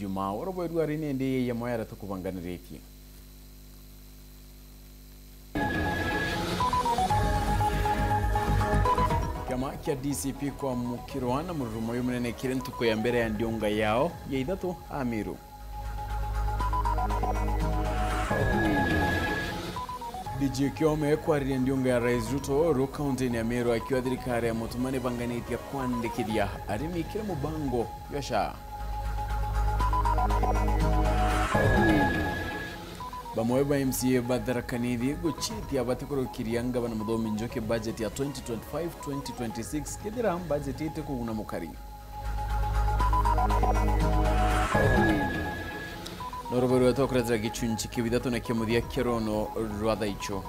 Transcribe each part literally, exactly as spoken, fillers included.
Juma, oro bweru ari nindi yamo yara tukubanganiritie. Kiama kia D C P kwamukirwa na mururumo uyu munene kiri ntuku ya mbere ya ndiunga yao ya ithatu Amiru. D G Kiome kwariria ndiunga ya Rais Ruto ru kaunti-ini ya Meru akiuga thirikari ya Mutuma nibanganitie kwandikithia arimi kiri mubango jwa SHA. Bamwe ba M C A ba Tharaka Nithi guchitia batikurukiria ngavana Muthomi Njuki budget ya twenty twenty-five twenty twenty-six kethira budget itikuguna mukari. Norobero twakurathira gichunchi kiu ithatu na kia muthia kia rono rwa thaicho.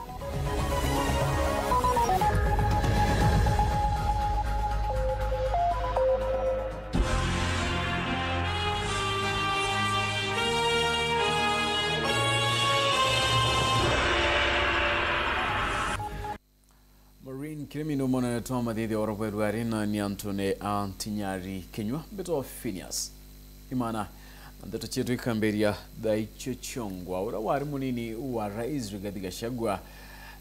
Maureen Kirimi no mwana twa mathithi oro bweru ari na ni antu ne a Ntinyari Kinyua, mbitwa Phineas Imana. Na ndeto cietu ikambiria thaa icio ciongwa. Uria wari munini wa Rais Rigathi Gachagua,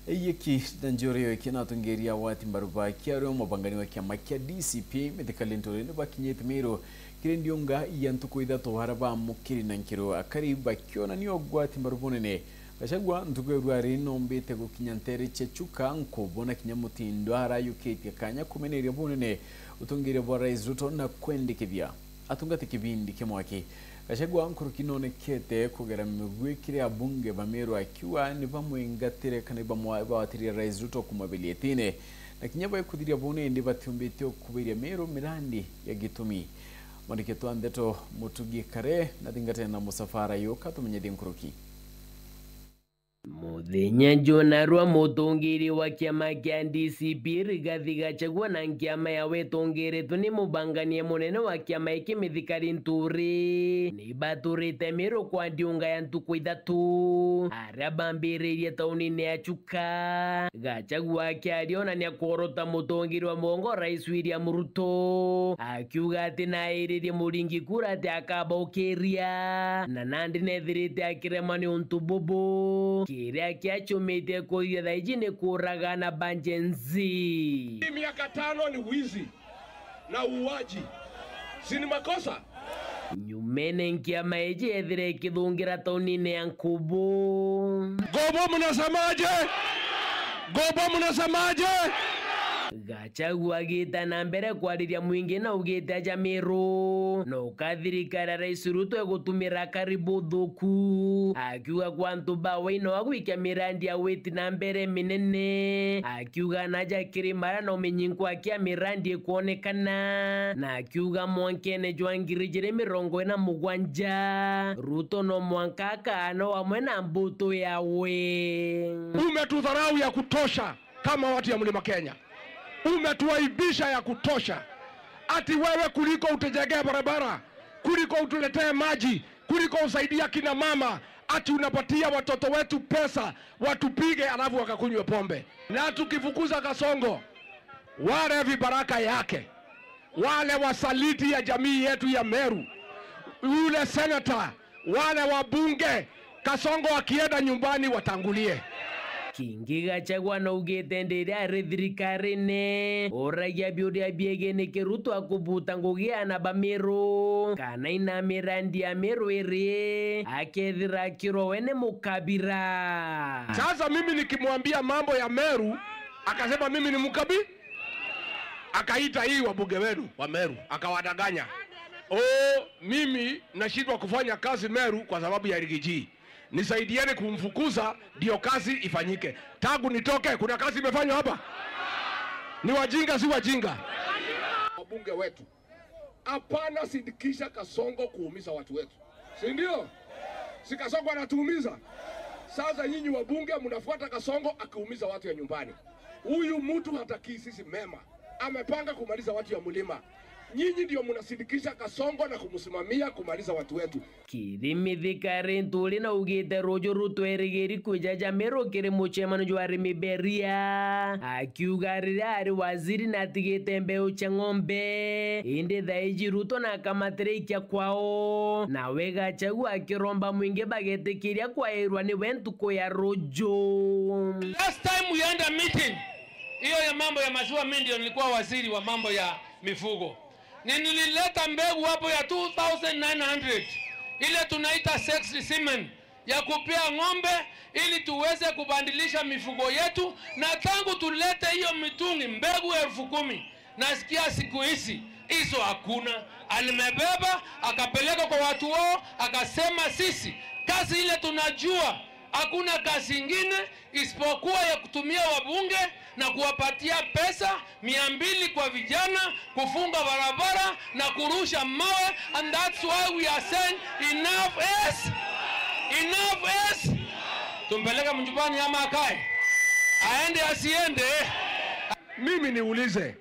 eyeki na njore yo ikina atongeria wa timbaru ba kiario mubangani wa kiama kia D C P, Mithika Linturi, ni bakinyite Meru kiri ndiunga ya ntuku ithatu ara bamukiri na nkiro akari bakionania ugwati mbaru bunene. Gachagua ntuku ya ruari nombite gukinya ntere cia Chuka nkubona kinya mutindo arayukitie kanya kumeneria bunene utongeria bwa Rais Ruto na kwendekithia atungati kibindi kia mwaki. Gachagua nkuruki nonekete kugera migwi kiri abunge ba Meru akiuga ni bamwingatire kana bamwa-, bawatiria Rais Ruto kuma bilietine na kinya baikuthiria bune indi batiumbite ukubiria Meru mirandi ya gitumi. Mwandiki twa ndeto Mutugi Kare na thingatene na musafara yuka tumenyethie nkuruki. Muthenya jona rwa mutongeria wa kiama kia D C P Rigathi Gachagua na nkiama yawe itongeretwe ni mubangania munene wa kiama iki Mithika Linturi, ni baturite Meru kwa ndiunga ya ntuku ithatu, aria bambiririe taunine ya Chuka. Gachagua akiaria onania kworota mutongeria wa mugongo Rais William Ruto, akiuga ati nairirie muringi kura ati akabaukiria, na nandi nethirite akirema ni untu bubu. Kiria kiachumitie kuthithia thaa iji ni kuuragana ba Gen Z. Hii miaka tano ni wizi na uuaji. Si ni makosa? Nyumene nkiama iji yethire ikithungira taunine ya Nkubu. Gobo mnasemaje? Gobo mnasemaje? Gachagua agita na mbere kwariria mwingi na ugite aja Meru, no ka thirikari ya Rais Ruto igutumira karibu thuku, akiuga kwa antu bawe ino agwikia mirandi ya witi na mbere minene, akiuga naja kiri mara na umenyi nkwa kia mirandi ikwonekana, na akiuga mwankene jwa ngiri ijiri mirongo ina mugwanja, Ruto no mwanka akaana wamwe na mbutu yawe. Umetudharau ya kutosha kama watu ya Mlima Kenya. Umetuaibisha ya kutosha. Ati wewe kuliko utujengee barabara, kuliko utuletee maji, kuliko usaidia kina mama, ati unapatia watoto wetu pesa watupige alafu wakakunywe pombe. Na tukifukuza Kasongo, wale vibaraka yake, wale wasaliti ya jamii yetu ya Meru, yule senator, wale wabunge, Kasongo akienda nyumbani watangulie. Kingi Gachagua naugite ndiria ari thirikarine, oragia biuria biegii ni Ruto akubuta ngugi ana ba Meru, kana ina mirandi ya Meru iri, akethira akirwa we ni mukabira. Sasa mimi nikimwambia mambo ya Meru, akasema mimi ni mukabi-, akaita hii wabunge wenu wa Meru, akawadanganya. Oh, mimi nashindwa kufanya kazi Meru kwa sababu ya Rigiji. Nisaidieni kumfukuza ndio kazi ifanyike. Tangu nitoke, kuna kazi imefanywa hapa? Ni wajinga, si wajinga? Wabunge wetu, hapana sindikisha Kasongo kuumiza watu wetu. Si ndio? Si Kasongo anatuumiza? Sasa nyinyi wabunge mnafuata Kasongo akiumiza watu ya nyumbani. Huyu mtu hatakii sisi mema. Amepanga kumaliza watu ya mlima. Nyinyi ndio mnasindikisha Kasongo na kumsimamia kumaliza watu wetu. Kiri Mithika Linturi naugite ruju Ruto erigiri kwija ja Meru kiri mucemano jwa arimi beria, akiuga riria ari waziri natigite mbeu cia ng'ombe, indi thaiji Ruto nakamatire ikia kwao, nawe Gachagua akiromba mwingi bagetikiria kwairwa niwe ntuku ya ruju. Last time we had a meeting, hiyo ya mambo ya maziwa, mimi ndio nilikuwa waziri wa mambo ya mifugo. Ni nilileta mbegu hapo ya two thousand nine hundred, ile tunaita sexy semen, ya kupea ng'ombe ili tuweze kubadilisha mifugo yetu, na tangu tulete hiyo mitungi mbegu elfu kumi, nasikia siku hizi hizo hakuna. Alimebeba, akapeleka kwa watu wao, akasema, "Sisi kazi ile tunajua, hakuna kazi ingine isipokuwa ya kutumia wabunge na kuwapatia pesa mia mbili kwa vijana, kufunga barabara na kurusha mawe, and that's why we are saying enough is, enough is." Tumpeleke mnyumbani ama akae? Aende asiende? Mimi niulize,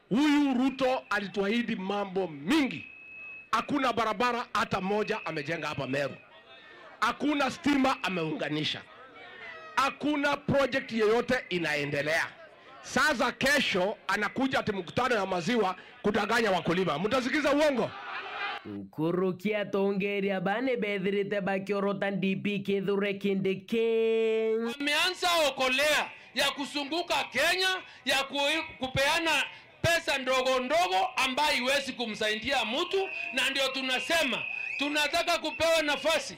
huyu Ruto alituahidi mambo mingi. Hakuna barabara hata moja amejenga hapa Meru. Hakuna stima ameunganisha. Hakuna project yoyote inaendelea. Sasa kesho anakuja ati mkutano ya maziwa kudanganya wakulima. Mtasikiza uongo? Nkuruki atongeria bane bethirite bakiorota D P Kithure Kindiki. Ameanza okolea ya kusunguka Kenya ya ku-, kupeana pesa ndogo ndogo ambayo iwezi kumsaidia mtu, na ndio tunasema tunataka kupewa nafasi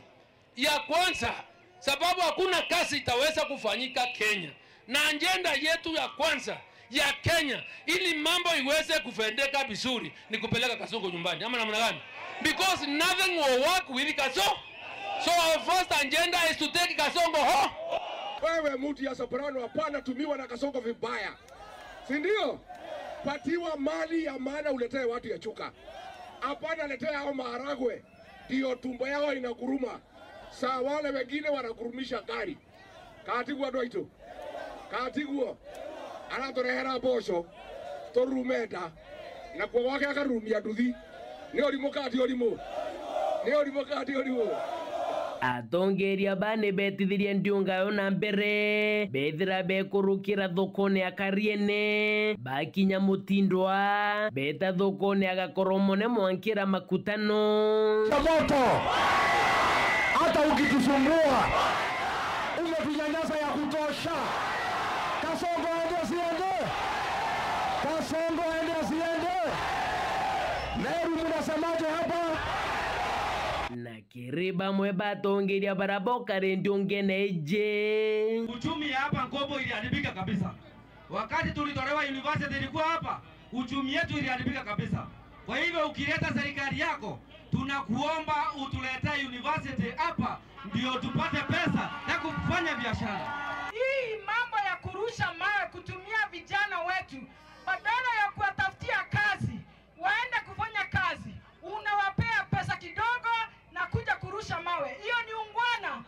ya kwanza, sababu hakuna kazi itaweza kufanyika Kenya, na ajenda yetu ya kwanza ya Kenya ili mambo iweze kufendeka vizuri ni kupeleka Kasongo nyumbani, ama namna gani? Because nothing will work with Kasongo. So our first agenda is to take Kasongo home. Wewe mtu ya Soprano, hapana tumiwa na Kasongo vibaya, si ndio? Patiwa mali ya maana uletee watu ya Chuka. Hapana letea hao maharagwe, ndio tumbo yao inaguruma. Saa wale wengine wanagurumisha gari. Katiguo andu aitu? Katiguo? Araturehera mboco, tururumenda, na kuo gwake akarurumia nduthi. Ni urimu ka ti urimu? Ni urimu ka ti urimu? Atongeria bane betithirie ndiunga yo na mbere, bethira bekurukira thokone ya Kariene, bakinya Mutindwa, beta thokone ya Gakoromone mwankira makutano. Cha moto. Hata ukitusumbua, umetunyanyasa ya kutosha. Kasongo aende asiende? Kasongo aende asiende? Meru, mnasemaje hapa? Na kiri bamwe batongeria bara bokari ndiungene iji. Uchumi ya hapa Nkobo iliharibika kabisa. Wakati tulitolewa university ilikuwa hapa, uchumi yetu iliharibika kabisa. Kwa hivyo ukileta serikali yako, tunakuomba utuletee university hapa ndio tupate pesa ya kufanya biashara. Hii mambo ya kurusha mawe kutumia vijana wetu, badala ya kuwatafutia kazi, waende kufanya kazi, unawapea pesa kidogo na kuja kurusha mawe. Hiyo ni ungwana?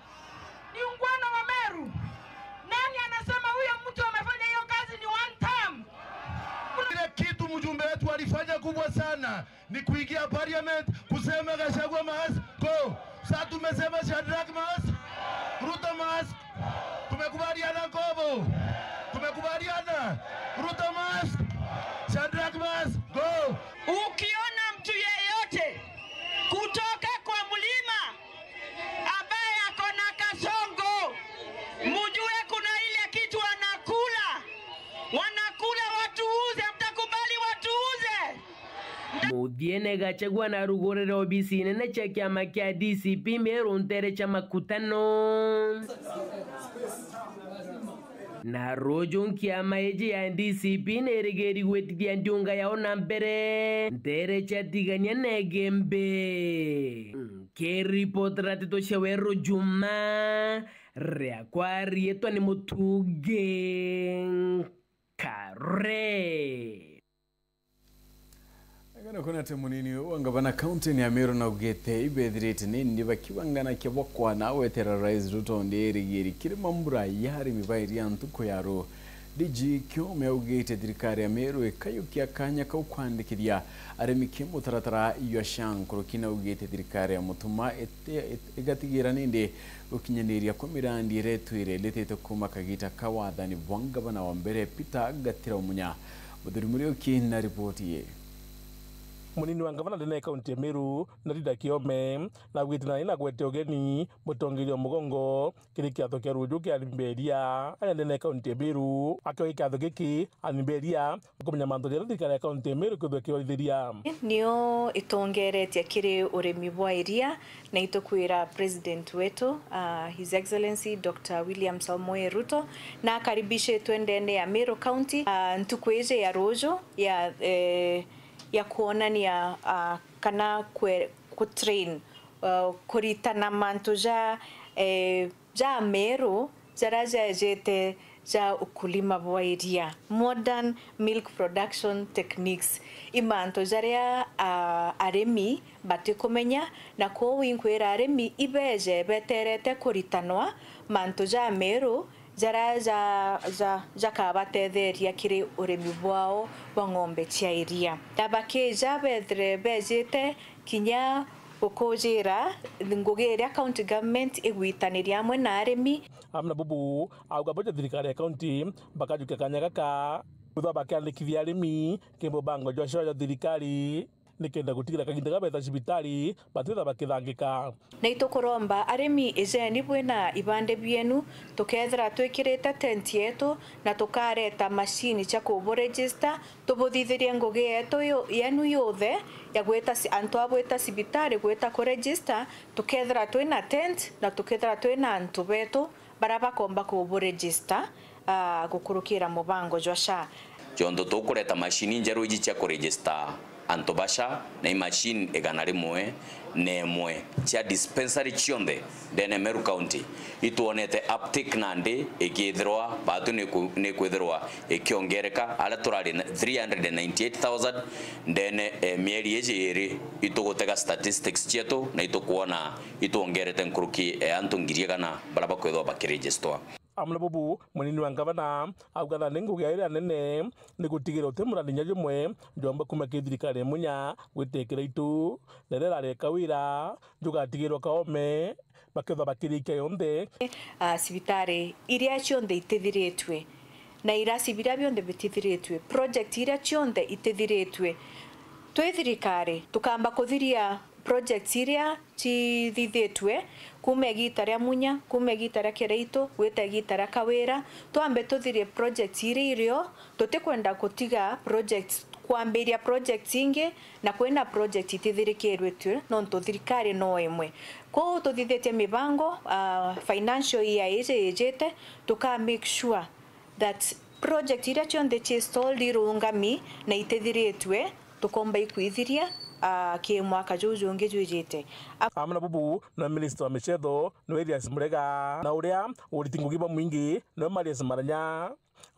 Ni ungwana wa Meru? Nani anasema huyo mtu amefanya hiyo kazi ni one term? Kile kitu mjumbe wetu alifanya kubwa sana ni kuingia parliament kusema Gachagua must go. Sasa tumesema Shadrack must, Ruto must. Tumekubaliana Nkobo? Tumekubaliana? Ruto must, Shadrack must go. Ukiona mtu yeyote kutoka kwa mlima ambaye ako na Kasongo, mjue kuna ile kitu wanakula. Wanakula watuuze, mtakubali watuuze? Muthiene, Gachagua narugurire obisi nene cia kiama kia D C P Meru ntere cia makutano. Na ruju nkiama iji ya D C P nirigiri gwitithia ndiunga yao na mbere ntere cia Tigania na Igembe. Nkiripotera nteto cia Weru Juma, riakwa riitwa ni Mutungi Kare. Agana kuna te munini wa ngavana kaunti ya Meru naugite ibethirite ni ndi bakibanganakia bwa kwana gwetera Rais Ruto ndi irigiri kiri mambura ya arimi ba iria ntuku ya ru D G Kiome augite thirikari ya Meru ikayukia kanya kau kwandikithia arimi ki mutaratara jwa SHA nkuruki, na augite thirikari ya Mutuma ite-, it-, igatigira nindi gukinyaniria kwa mirandi iria itwire iritite kuuma kagita ka wathani bwa ngavana wa mbere Peter Gatira Umunya. Muthuri Muriuki na ripoti ii. Munini wa ngavana ndene ya kaunti ya Meru, Nadida Kiome, na augite nani na gwete ugeni mutongeria wa mugongo kiri kiatho kia ruju kia arimi ba iria aria ndene ya kaunti ya Meru. Akioga kiatho giki, arimi ba iria kumenya mantu jaria thirikari ya kaunti ya Meru ikwithirwa ikioithiria. Nio itongeretie kiri urimi bwa iria, na itukwira President wetu, ah, His Excellency Doctor William Samoei Ruto, na akaribishitwe ndene ya Meru County, ah, ntuku iji ya ruju ya, eh, ya kwonania, ah, kana kwe-, kutrain, ah, kuritana mantu ja, eh, ja Meru jaria jaejete ja ukulima bwa iria, modern milk production techniques. I mantu jaria, ah, arimi batikumenya, na kwou inkwira arimi ibeje beterete kuritanwa mantu ja Meru jaria ja, ja, jakabatetheria kiri urimi bwao bwa ng'ombe cia iria. Na bakija bethire bejite kinya gukujira ngugi iria county government igwitaniria amwe na arimi. Amwe na bubu auga boja thirikari ya county bakajukia kanya gaka kwithwa bakiandikithia arimi ki mubango jwa SHA jwa thirikari, nikenda gutigira kaginda gabeta cibitari batwitha bakithangika. Na itukuromba arimi, ijeni bwina ibande bienu, tukethira twikirite tent yetu na tukareta machine cia kuburegister, tubuthithirie ngugi yetu yu-, yenu yothe ya gwita ci-, antu a gwita cibitari gwita kuregister, tukethira twina tent na tukethira twina antu betu baria bakomba kuburegister, ah, gukurukira mubango jwa SHA. Jontu tukureta machine njeru iji cia kuregister antu ba SHA, na i machine igana rimwe na imwe cia dispensary cionthe ndene Meru County. Itwonete uptake nandi ikithirwa, batu niku-, nikwithirwa ikiongereka, aria turari na three hundred and ninety-eight thousand ndene, eh, mieri iji iri, itugutega statistics cietu na itukwona itwongerete nkuruki ya antu ngiri igana baria bakwithwa bakiregister. Amwe na bubu, munini wa ngavana auga nandi ngugi yao iria nene ni gutigira uti murandi inya jumwe jwamba kuuma kiri thirikari ya Munya gwitikira itu, na riria irareka wira jugatigirwa kaome, bakethwa bakirikia yonthe. Ah, cibitari iria cionthe itithiritue, na irasi biria bionthe bitithiritue, project iria cionthe itithiritue, twi thirikari tukamba kuthiria projects iria cithithitue kuuma igita ria Munya, kuuma igita ria Kiraitu, gwita igita ria Kawira, twambe tuthirie projects iria irio, tutikwenda gutiga projects, kwambiria projects ingi, na kwina project itithirikirwitue, nontu thirikari no imwe. Kwou tuthithitie mibango, ah, financial year iji ijite, tuka make sure that project iria cionthe ci stalled irungami na itithiritue, tukomba ikwithiria, ah, ki mwaka juu jungi jwijite. Amwe na bubu, na minister wa michetho, niwe Elias Murega, na uria uriti ngugi bwa mwingi, niwe Marius Maranya.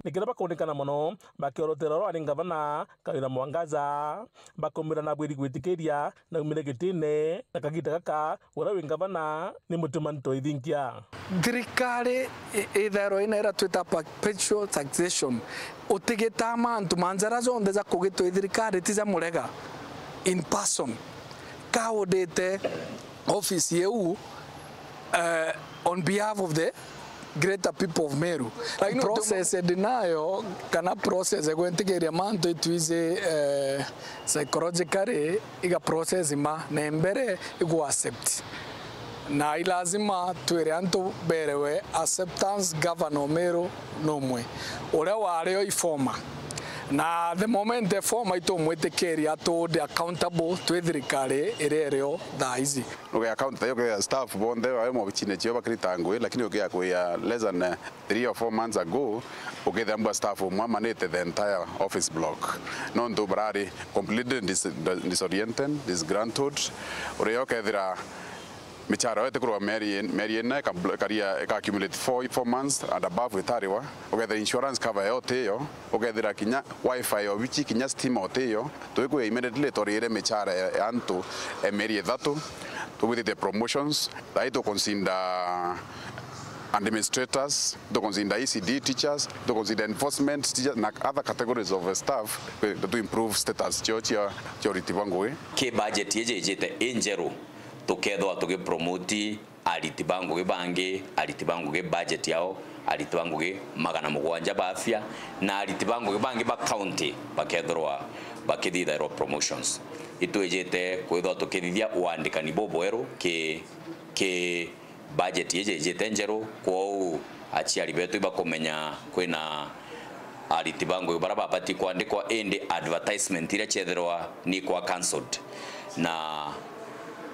Nikenda bakunikana mono, bakiorotera uria wari ngavana Kawira Mwangaza, bakumira na bwiri gwitikiria na umire gitine, na kagita gaka uria wi ngavana ni mutumani twithinkia. Thirikari i-, ithairwa ina ira twita perpetual succession. Utigitaa mantu ma njara jonthe ja kugitwa i thirikari ti ja Murega in person. Kaudite office iu, eh, on behalf of the greater people of Meru. Lakini process ndinayo kana process ya gwitikiria mantu itwiji, eh, psychologically iga process ma na mbere igu accept. Na i lazima twire antu berewe acceptance, governor Meru numwe uria wari o i former. Na the moment e former itumwitikiria atu hold accountable twi thirikari iria irio thaa ici. Uge account thayo uge staff bonthe bawe mobicine cio bakirita ngui, lakini uge akuya less than, eh, three or four months ago, ukethira mbwa staff umwe amanite the entire office block. Nontu barari completely dis-, disoriented, disgruntled. Uria ukethira michara yao itikurwa mieri in-, mieri ina, ika-, ikaria, ika accumulate four, four months and above itariwa. Ukethira insurance cover yao tiyo, ukethira kinya wifi obichi, kinya stima otiyo. Tuikuya immediately twarire michara ya, ya antu, eh, mieri ithatu. Tubwitite promotions, thai tukonsinda Administrators, tukonsinda E C D teachers, tukonsinda enforcement teachers na other categories of staff, eh, to improve status cio cia, cia uriti bwa ngugi. Ki budget iji ijite injeru, tukethwa tugipromote ariti ba ngugi bangi, ariti ba ngugi budget yao, ariti ba ngugi magana mugwanja ba afya, na ariti ba ngugi bangi ba county bakethirwa bakithithairwa promotions. Itwijite kwithwa tukithithia uandikani bubweru ki, ki budget iji ijite njeru, kwou aciari betu ibakumenya kwina ariti ba ngugi baria babati kwandikwa, indi advertisement iria ciethirwa ni kwa cancelled. Na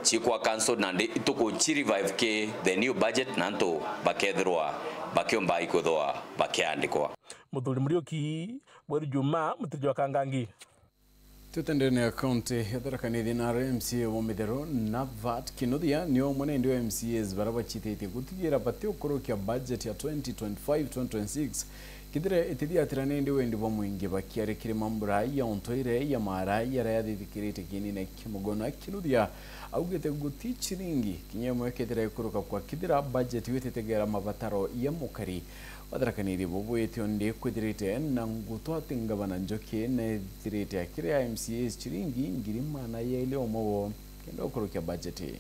cikwa cancelled, nandi itukuci revive ki the new budget, na antu bakethirwa bakiumba ikwithwa bakiandikwa. Muthuri Muriuki, Bweru Juma, Mutiri jwa Kangangi. Twite ndene ya kaunti ya Tharaka Nithi, na aria M C A wa Mitheru, Navat Kinuthia, ni umwe na indi wa M C As baria bacititie gutigira bati ukurukia budget ya twenty twenty-five twenty twenty-six kithire itithiatira na indi wendi bwa mwingi bakiari kiri mambura ya untwire ya mara yaria yathithikirite kiinine kia Muguna. Kinuthia augite guti chiringi kinya imwe kethira ikuruka kwa kithira budget iu ititegera mabataro ya mukari. Batharakanirie bubwite undi kwithirite na ngutu ati ngavana Njuki nethirite akiria M C As chiringi ngiri magana jairi umwe wo kenda ukurukia bajeti.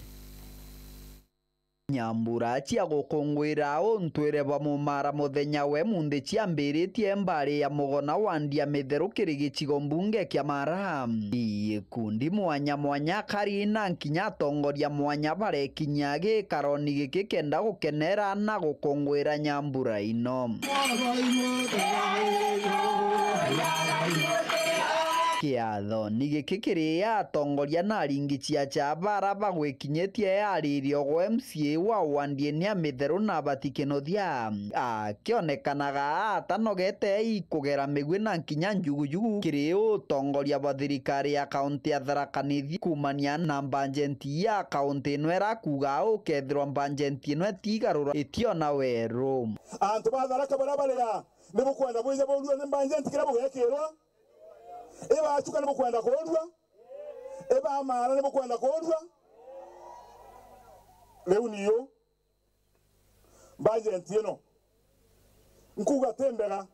Nyambura cia gukungwira untwire bwa Mumara muthenya we munthi ciambiritie mbari ya Mugona wa Ndia Mitheru kiri gicigo mbunge kia Mara. Ikundi mwanya mwanya kari na kinya atongoria mwanya barekinyia gikaroni giki kenda gukenera na gukungwira nyambura ino. Kiathoni giki kiri atongoria na aringi ciaca bara bagwikinyitie aririo gwa M C A wa wandi ni ya Mitheru Navat Kinuthia. Akionekanaga atanogete ikugera migwi na nkinya njugujugu kiri utongoria bwa thirikari ya kaunti ya Tharaka Nithi kuumania na mbanjenti ya kaunti ino irakuga ukethirwa mbanjenti ino itigarurwa itiona weru. Antu ba Tharaka baria bariga ni bukwenda bwija burua ni mbanjenti kiria bugekirwa. Ibachuka ni bukwenda kurua. Ibamara ni bukwenda kurua. Riu niu Bajeti ino nkuuga ti mbega.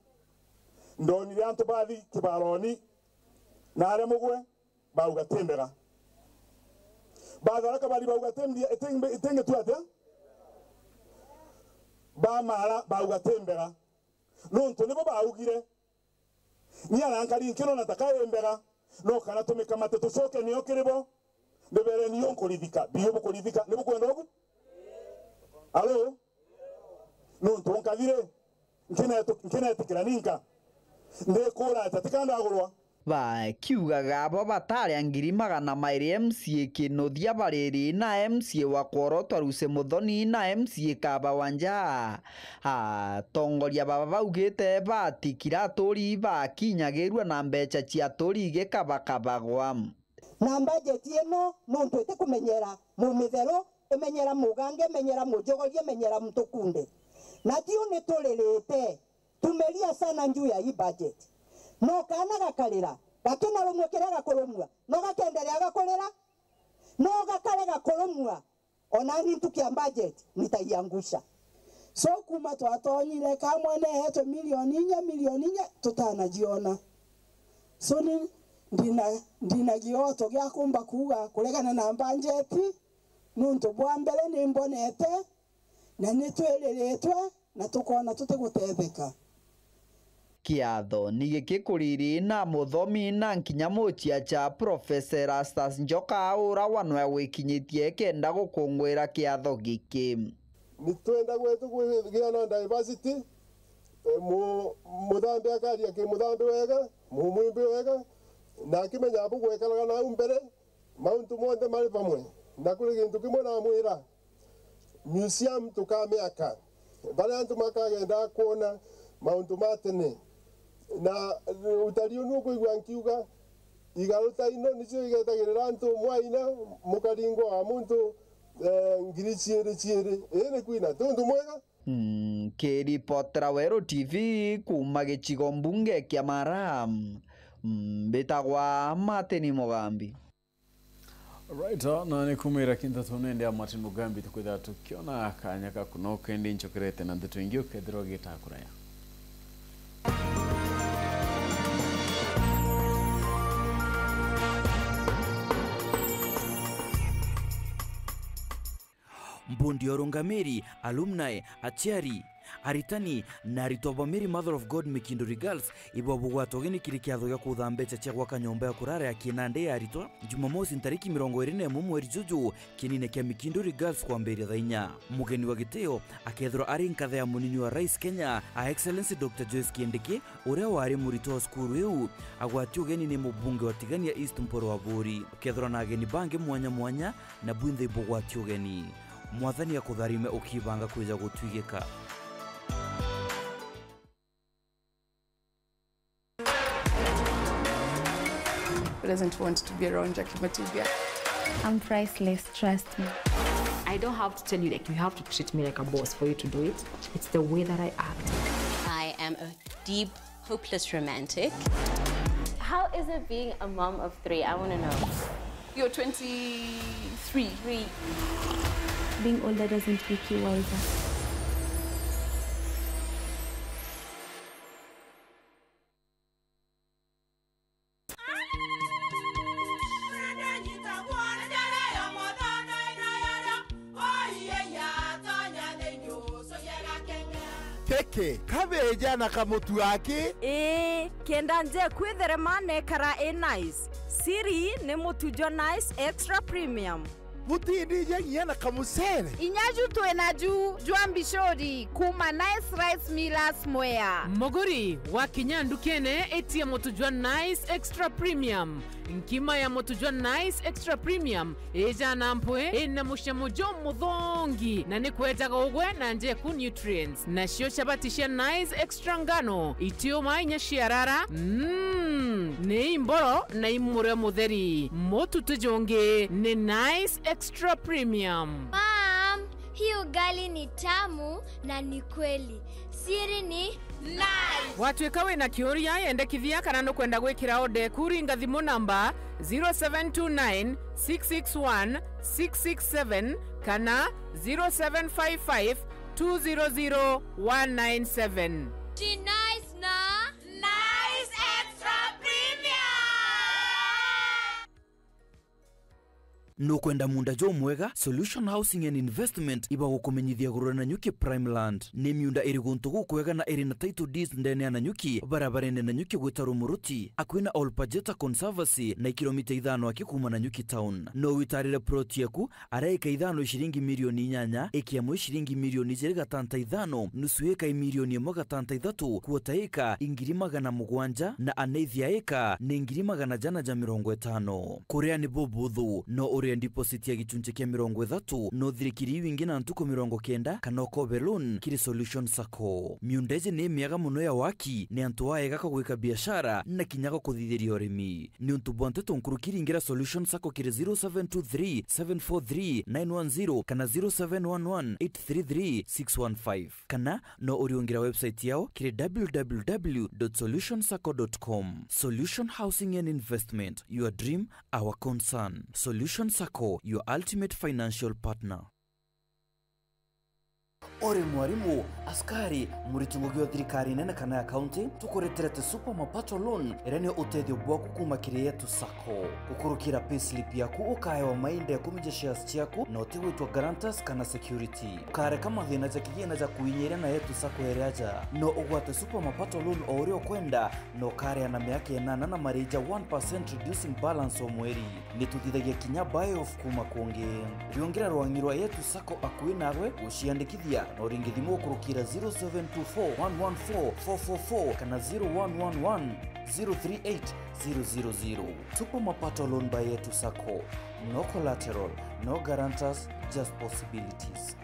Ndonire antu bathi kibaroni na aria mugwe bauga ti mbega. Batharaka bari bauga ti mbi-, iti-, itingitua atia? Bamara bauga ti mbega. Nontu nibo baugire. Ni arankari nkirona ta kai mbega, no kana tumikamate tucoke nio kiri bo. Ndibere nio nkurithika, biu bukurithika, ni bukwenda ugu? Alo? Nontu nkathire, nkinetu-, nkinetikira ninka. Ndikura ati tika ndagurwa. Bakiugaga abo batari a ngiri magana mairi M C A Kinuthia bariri na M C A wa Kworotwa Lucy Muthoni na M C A Kaba Wanja. Atongoria baba baugite batikira aturi bakinyagirua na mbeca cia aturi igikabakabagwa. Na mbajeti ino nontu itikumenyera Mumitheru, imenyera Mugange, imenyera Mujogoria, imenyera Mutukunde. Na tiu nituririte, tumelia sana juu ya hii budget. No kaana gakarira, gakina rumwe kiria gakurumua, no gakenderea gakurira, no gakare gakurumua. Ona ni ntukia budget nitaiangusha. So kuma twatonyire kamwe neetwe milioni inya, milioni inya tutanajiona. So ni ndina, ndina gioto gia kumba kuuga kuregana na budget, nuntu bwa mbere ni mbonete na ni twiriritwe na tukoona tutigutetheka. Kiatho ni giki kuriri na muthomi na nkinya muciaca Professor Erastus Njoka ura wa nwe wikinyitie kenda gukungwira kiatho giki. Ni twenda gwetu kugia na diversity, eh, mu-, muthambi akaria ki muthambi wega, mumwimbi wega, na akimenya bugwekaraga nau mbere, mauntu monthe mari vamwe. Na kuri gintu kimwe namwira, museum tukamiaka baria antu makagenda kwona mauntu ma tene. Na utari unu ukwigua nkiuga, igaru ta ino nicio igetagirira antu mwaina mukaringwa wa muntu, eh, ngiri ciiri ciiri. Ii ni kwina ti untu mwega. Nkiripotera Weru T V kuuma gicigo mbunge kia Mara, mbitagwa Martin Mugambi. Right, uh, na ni kumira kintu tunende ya Martin Mugambi tukwithira tukiona kanya ka kunoka, indi nchokerete na ndeto ingi ukethirwa ugitaa kuraya. Mbundi ya urungamiri, alumni, aciari, aritani na aritwa ba Mary Mother of God Mikinduri Girls ibo bugwata ugeni kiri kiatho gia kutha mbeca cia gwaka nyomba ya kurara ya kinandi ya aritwa, Jumamosi ntariki mirongo iri na imwe mweri juju, kinine kia Mikinduri Girls kwambiria thaa inya. Mugeni wa gitio akethirwa ari nkatha ya munini wa Rais Kenya, Her Excellency Doctor Joyce Kindiki, uria wari muritwa wa cukuru iu. Agwati ugeni ni mubunge wa Tigania East Mporo Aburi. Ukethirwa na ageni bangi mwanya mwanya, na bwinthe ibugwati ugeni. Mwathani akutharime ukibanga kwija gutwigika. Who doesn't want to be around Jackie Matibia? I'm priceless, trust me. I don't have to tell you, like, you have to treat me like a boss for you to do it. It's the way that I act. I am a deep, hopeless romantic. How is it being a mom of three? I wanna know. You're twenty-three. Three. Being older doesn't make you wiser. Keke, kabeja na kamutu aki? Ii, kenda nje kwitherema nekara i nice. Siri ni mutu jwa Nice Extra Premium. Butindi ja nginya na kamucere. Inya ju twi na ju jwa mbicuri kuma Nice Rice Millers Mwea. Muguri, wakinya ndukene, itia mutu jwa Nice Extra Premium. Nkima ya mutu jwa Nice Extra Premium ijana mpwi, ina mucamo jumuthongi, na ni kwejaga ugwe na njeku nutrients. Nacio chabati cia Nice Extra ngano, itiuma inya ciarara, mm, ni imboro na imure mutheri. Mutu ti jungi, ni Nice Extra Premium. Mom, hii ugali ni tamu na ni kweli. Siri ni Nice. Watuika wina kiuria, yendekithia kana nukwenda gwikira order eku, ringa thimu namba zero seven two nine, six six one, six six seven kana zero seven five five, two zero zero, one nine seven. Ti Nice na Nice Extra Premium. Nukwenda munda jumwega? Solution Housing and Investment ibagukumenyithia gurura na nyuki prime land. Ni miunda iri guntu gukwega na iri na title deeds ndene ya Nanyuki, barabarene Nanyuki gwita Rumuruti, akui na Olpajeta Conservancy na ikilomita ithano aki kuma Nanyuki town. No witarire plot yaku, ara ika ithano i ciringi milioni inyanya, ika imwe i ciringi milioni ijiri gatanta ithano, nusu ika i milioni imwe gatanta ithatu, quarter ika i ngiri magana mugwanja, na an eighth ya ika ni ngiri magana jana ja mirongo itano. Kuria ni bubuthu, no urie deposit ya gichunchi kia mirongo ithatu, no uthirikiri iu ingi na ntuku mirongo kenda, kana ukobe loan kiri Solution Sacco. Miunda iji ni miega mono ya waki, ni antu aega ka gwika biashara, na kinya ga kuthithiria urimi. Niuntu bwa nteto nkuruki, ringira Solution Sacco kiri zero seven two three, seven four three, nine one zero kana zero seven one one, eight three three, six one five. Kana no uriungira website yao kiri w w w dot solution sacco dot com. Solution Housing and Investment, your dream, our concern. Solution Sacco, your ultimate financial partner. Uri mwarimu, askari, muriti ngugi o thirikari nene kana ya kaunti, tukureterete Super Mapato Loan, iria ni utethio bwaku kuma kiri Yetu Sacco. Gukurukira payslip yaku, ukaewa mainda ikumi ja shares ciaku, na utigwitwa guarantors kana security. Ukareka mathina ja kigina ja kuinyiria na Yetu Sacco iri aja. No ugwate Super Mapato Loan o uria ukwenda, na ukaria na miaka inana na mariji ja one percent reducing balance o mweri. Ni tuthithagia kinya buy off kuma kungi. Riungira rwang'i rwa Yetu Sacco akui nawe, guciandikithia, na uringi thimu gukurukira zero seven two four, one one four, four four four kana zero one one one, zero three eight, zero zero zero. Super Mapato Loan by Yetu Sacco. No collateral, no guarantors, just possibilities.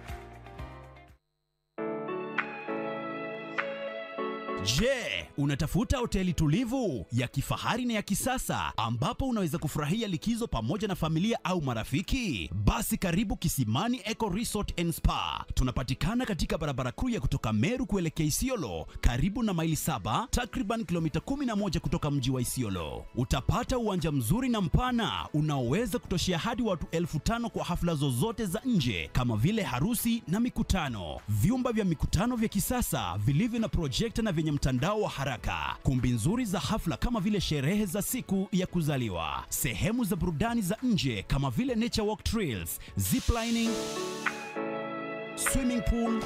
Je, unatafuta hoteli tulivu, ya kifahari na ya kisasa ambapo unaweza kufurahia likizo pamoja na familia au marafiki? Basi karibu Kisimani Eco Resort and Spa. Tunapatikana katika barabara kuu ya kutoka Meru kuelekea Isiolo, karibu na Maili Saba, takriban kilomita kumi na moja kutoka mji wa Isiolo. Utapata uwanja mzuri na mpana unaoweza kutoshea hadi watu elfu tano kwa hafla zozote za nje kama vile harusi na mikutano. Vyumba vya mikutano vya kisasa vilivyo na projekta na vyenye mtandao wa haraka. Kumbi nzuri za hafla kama vile sherehe za siku ya kuzaliwa. Sehemu za burudani za nje kama vile nature walk trails, ziplining, swimming pool,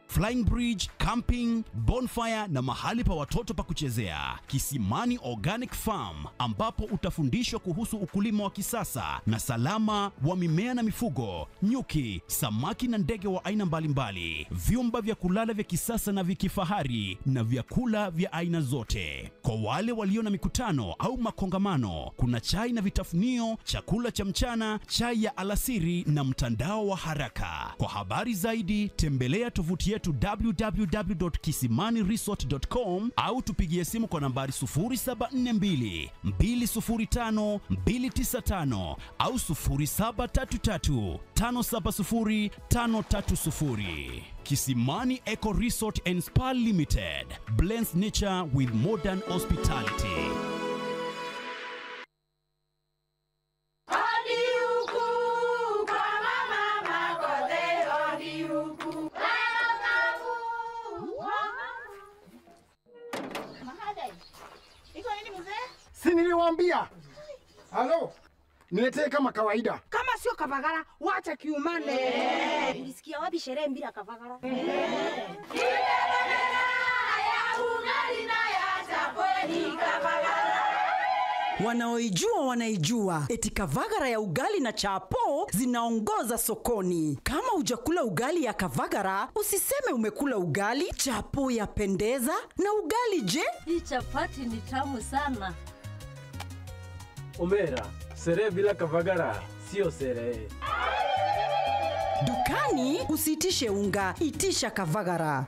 flying bridge, camping, bonfire na mahali pa watoto pa kuchezea. Kisimani Organic Farm, ambapo utafundishwa kuhusu ukulima wa kisasa na salama wa mimea na mifugo, nyuki, samaki na ndege wa aina mbalimbali, vyumba vya kulala vya kisasa na vya kifahari na vyakula vya aina zote. Kwa wale walio na mikutano au makongamano, kuna chai na vitafunio, chakula cha mchana, chai ya alasiri na mtandao wa haraka. Kwa habari zaidi, tembelea tovuti yetu w w w dot kisimani resort dot com au tupigie simu kwa nambari sufuri saba nne mbili, mbili sufuri tano, mbili tisa tano au sufuri saba tatu tatu, tano saba sufuri, tano tatu sufuri. Kisimani Eco Resort and Spa Limited blends nature with modern hospitality. Si niliwaambia? Halo? Niletee kama kawaida. Kama sio Kavagara, wacha kiumane. Ulisikia wapi sherehe bila Kavagara? Wanaoijua wanaijua, eti Kavagara ya ugali na chapo zinaongoza sokoni. Kama hujakula ugali ya Kavagara, usiseme umekula ugali. Chapo yapendeza, na ugali je? Hii chapati ni tamu sana. Omera, sherehe bila Kavagara sio sherehe. Dukani usiitishe unga, itisha Kavagara.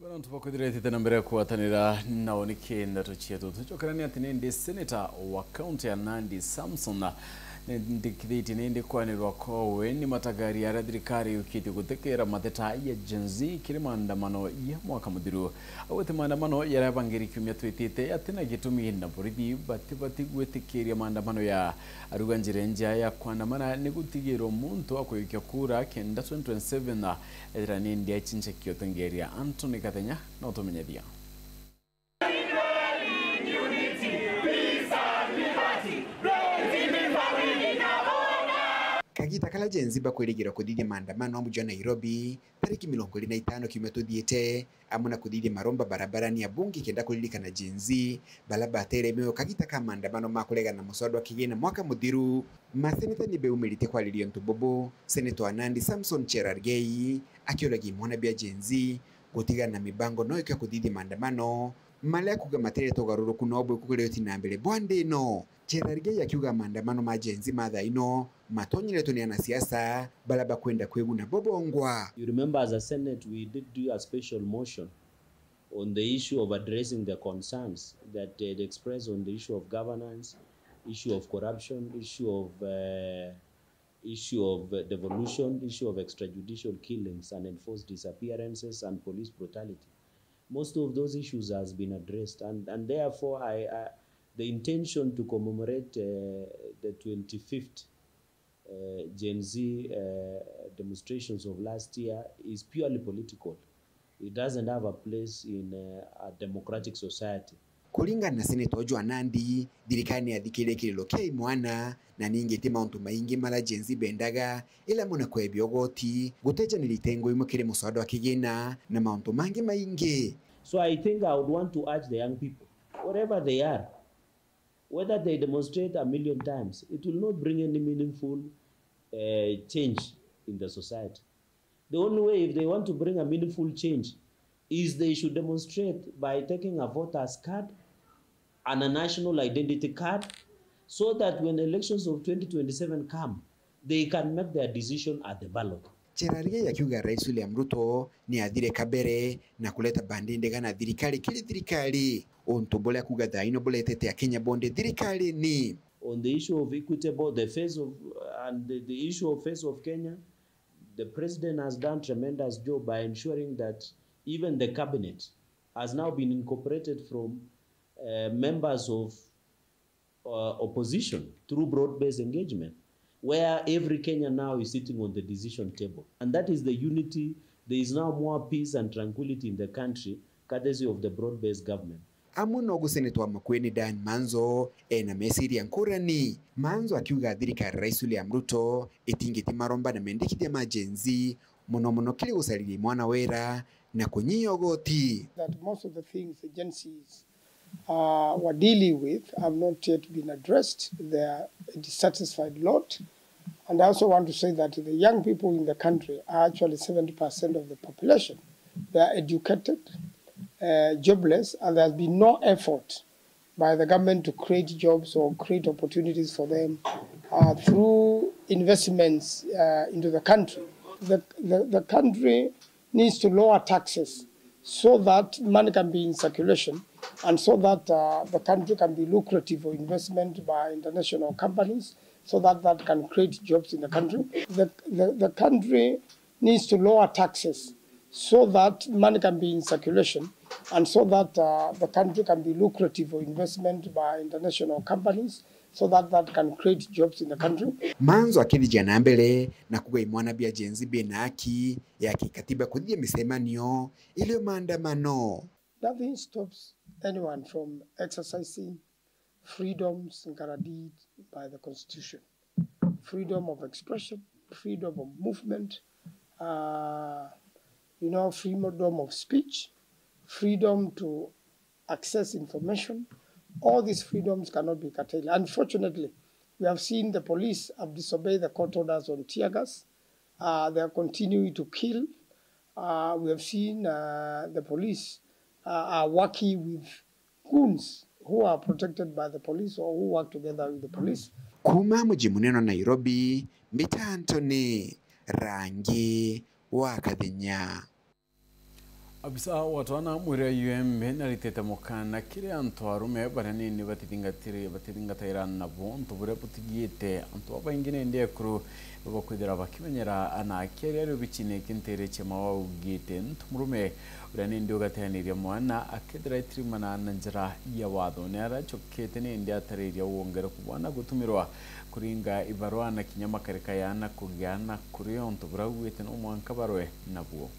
Bana, antu bakwithira itite na mbere ya kugwatanira nao niki ndeto cietu. Tucokerania ati nindi seneta wa kaunti ya Nandi Samson nindikithitie nindi kwanirwa kowe ni matagari aria thirikari yukitie gutekera mateta ya Gen Z kiri maandamano ya mwaka muthiru. Augite maandamano yaria yabangiri kiumia twitite atina gitumi na borithi batibati gwitikiria maandamano ya aruga njira njia ya kwandamana ni gutigirwa muntu wa kuikia kura kenda twenty twenty-seven ethira ni ndia ichinchekio. Tengeria Anthony Kathenya na utumenyethia. Kagita kala Gen Z bakwirigirwa kuthithia maandamano a muji wa Nairobi tariki mirongo iri na itano kiumia tuthiite, amwe na kuthithia maromba barabarani ya bunge kenda kuririkana Gen Z bala bateremewe kagita ka maandamano ma kuregana na muswada wa kigina mwaka muthiru. Maseneta ni beumiritie kwariria untu bubu, seneta wa Nandi Samson Cherargei akiuragia imwana bia Gen Z gutigana na mibango no ikia kuthithia maandamano maria kuga matirete ugaruruku no bwikugire uti na mbere bwa nthi ino. Cherargei akiuga maandamano ma Gen Z ma thaa ino matonyire tuneana siasa, bara bakwenda kwiguna bo bongwa. You remember, as a Senate, we did do a special motion on the issue of addressing the concerns that uh, they expressed on the issue of governance, issue of corruption, issue of uh, issue of uh, devolution, issue of extrajudicial killings and enforced disappearances and police brutality. Most of those issues has been addressed, and, and therefore I, I, the intention to commemorate uh, the twenty-fifth uh, Gen Z uh, demonstrations of last year is purely political. It doesn't have a place in uh, a democratic society. Kuringana na seneta uju wa Nandi, thirikari ni yathikirie kiriro kia imwana na ningi ti mauntu maingi mara Gen Z bendaga, ila amwe na kwebia ugoti, gutejanira itengo imwe kiri muswada wa kigina na mauntu mangi maingi. So I think I would want to urge the young people, wherever they are, whether they demonstrate a million times, it will not bring any meaningful uh, change in the society. The only way, if they want to bring a meaningful change, is they should demonstrate by taking a voter's card and a national identity card, so that when elections of twenty twenty-seven come, they can make their decision at the ballot. Njera iria yakiuga Rais William Ruto ni athire kabere na kuleta bandi ndega na thirikari kiri thirikari, untu buria kuuga thaa ino buretete Akenya bonthe thirikari ni. On the issue of equitable, the face of, and the, the issue of face of Kenya, the president has done tremendous job by ensuring that even the cabinet has now been incorporated from, uh, members of, uh, opposition through broad-based engagement, where every Kenyan now is sitting on the decision table. And that is the unity. There is now more peace and tranquility in the country courtesy of the broad-based government. Amwe no gucenetwa Makueni Dan Manzo ena meciria nkurani. Manzo akiuga thirikari Rais William Ruto itingiti maromba na mendekithia ma Gen Z, muno muno kiri gucariria mwana wera na kunyia ugoti. That most of the things the Gen Zs, uh, were dealing with have not yet been addressed. They are a dissatisfied lot. And I also want to say that the young people in the country are actually seventy percent of the population. They are educated, uh, jobless, and there has been no effort by the government to create jobs or create opportunities for them, uh, through investments, uh, into the country. The, the, the country needs to lower taxes so that money can be in circulation and so that, uh, the country can be lucrative for investment by international companies, so that that can create jobs in the country. The, the, the country needs to lower taxes so that money can be in circulation and so that, uh, the country can be lucrative for investment by international companies, so that that can create jobs in the country. Manzo akithijia na mbere na kuga imwana bia Gen Z bina haki ya kikatiba kuthithia micemanio ilio maandamano. Nothing stops anyone from exercising freedoms guaranteed by the constitution. Freedom of expression, freedom of movement, uh, you know, freedom of speech, freedom to access information. All these freedoms cannot be curtailed. Unfortunately, we have seen the police have disobeyed the court orders on tear gas. Uh, they are continuing to kill. Uh, we have seen, uh, the police, uh, are working with goons who are protected by the police or who work together with the police. Kuuma muji munene wa Nairobi, mbita Anthony Rangi wa Kathenya. Abisa wa twana mwiri wa U M B naritite mukana kiri antu arume baria nini batithingatiri-, batithingataira nabo untu buria butigiite antu babaingi nindi ekuru bakwithira bakimenyera ana akiaria ario bicine kintiri cia mawa augite ntu murume uria nindi ugateaniria mwana akethira itirimana na njira ya watho ni aracokete nindi atariria wongereku bwana gutumirwa kuringa ibarua na kinya makarika yana kugiana kuri untu buria augite no mwanka barwe nabuo.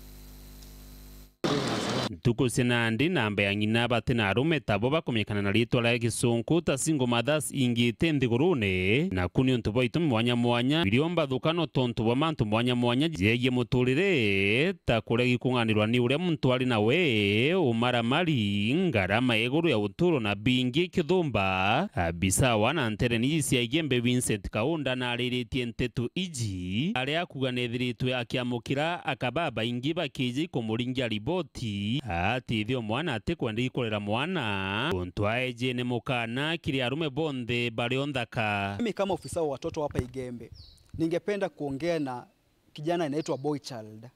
Ntuku cia nandi namba ya ng'ina bati na arume tabo bakumenyekana na riitwa ria Gisunku ta single mothers ingite nthigurune, naku ni untu bwa itumi mwanya mwanya biria umbathukana tontu bwa mantu mwanya mwanya jegie muturire, ta kuregi kung'anirwa ni uria muntu ari nawe, umaramari, ngarama ya iguru ya uturo na bingi kithumba. Abisa wa na ntereni cia Igembe Vincent Kaunda nariritie nteto iji aria akuga nethiritwe akiamukira akaba baingi bakiji kumuringia riboti atithio mwana atikwenda ikurera mwana untu aejene mukana kiri arume bonthe bario nthaka. Mimi kama ofisa wa watoto hapa Igembe, ningependa kuongea na kijana anaitwa boy child.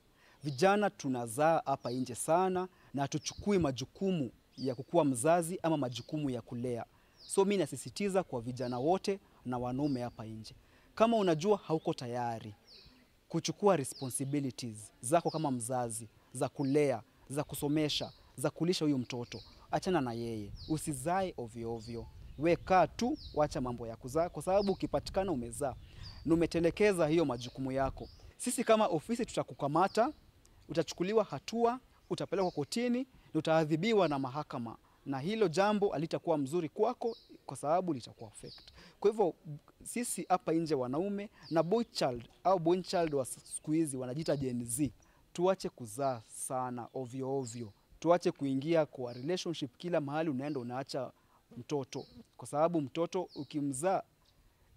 Vijana tunazaa hapa nje sana na hatuchukui majukumu ya kukuwa mzazi ama majukumu ya kulea. So mi nasisitiza kwa vijana wote na wanaume hapa nje, kama unajua hauko tayari kuchukua responsibilities zako kama mzazi, za kulea, za kusomesha, za kulisha huyu mtoto, achana na yeye. Usizae ovyo ovyo. We kaa tu, wacha mambo ya kuzaa, kwa sababu ukipatikana umezaa na umetelekeza hiyo majukumu yako, sisi kama ofisi tutakukamata, utachukuliwa hatua, utapelekwa kotini na utaadhibiwa na mahakama, na hilo jambo halitakuwa mzuri kwako kwa sababu litakuwa affect. Kwa hivyo sisi hapa nje wanaume na boy child au boy child wa siku hizi wanajiita Gen Z, tuache kuzaa sana ovyo ovyo, tuache kuingia kwa relationship, kila mahali unaenda unaacha mtoto, kwa sababu mtoto ukimzaa